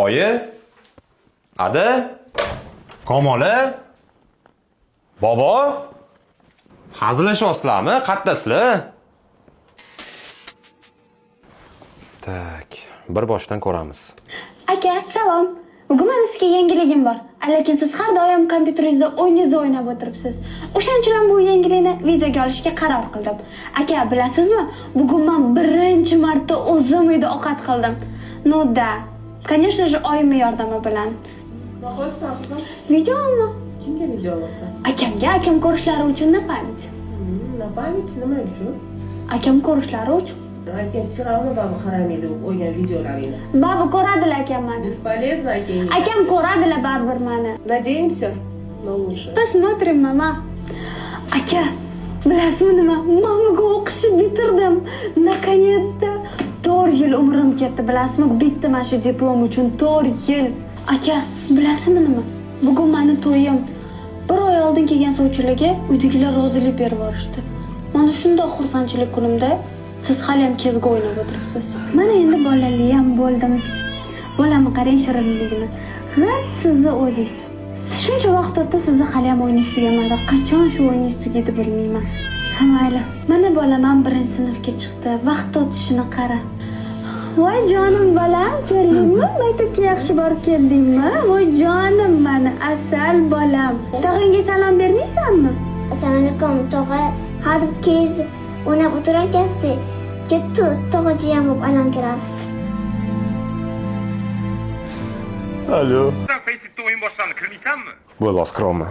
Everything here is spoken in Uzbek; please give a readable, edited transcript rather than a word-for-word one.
Oyi? Ada? Kamola? Bobo? Hazillashyapsizlarmi? Qayerdasizlar? Так, bir boshdan ko'ramiz. Aka, salom. Bugun mani sizga yangiligim bor. Lekin siz har doim kompyuteringizda o'yiningizda o'ynab o'tiribsiz. O'shaning uchun ham bu yangilikni videoga olishga qaror qildim. Aka, bilasizmi? Bugun men birinchi marta o'zim uyda ovqat qildim. Ну да, конечно же, oyimning yordami bilan. Nima qilasan, qizim? Videomi? Kimga video olasan? Akamga, akam ko'rishlari uchun, на память. На память nima uchun? Akam ko'rishlari uchun. Akang все равно baribir qaramaydi o'ygan videolaringni. Baribir ko'radilar akam mani. Бесполезно akang. Akam ko'radilar baribir mani. Надеемся на лучшее. Посмотрим, мама. Aka, bilasizmi nima? Men bugun o'qishni bitirdim. Наконец-то 4 yil umrim ketdi, bilasizmi? Bitta mana shu diplom uchun 4 yil. Aka, bilasizmi nima? Bugun mani to'yim. Bir oy oldin kelgan sovchilarga uydagilar rozilik berib yuborishdi. Mana shundoq xursandchilik kunimda siz hali ham kezga o'ynab o'tiribsiz. Mana endi bolali ham bo'ldim. Bolamni qarang shirinligini. G'at sizni o'zingiz. Shuncha vaqt o'tdi, sizni hali ham o'yiningiz tugamadi. Qachon shu o'yiningiz tugaydi, bilmayman. Ha, mayli. Mana bolam ham birinchi sinfga chiqdi. Vaqt o'tishini qara. Voy jonim bolam, keldingmi? Maktabga yaxshi borib keldingmi? Voy jonim mani asal bolam. Tog'angga salom bermaysanmi? Assalomu alaykum, tog'a. Har kez o'ynab o'tirar ekansiz. Ketdi, tog'a jiyan bo'lib aylanib kiramiz. Alo. Facebook'da o'yin boshlandi, kirmaysanmi? Bo'ldi, hozir kiraman.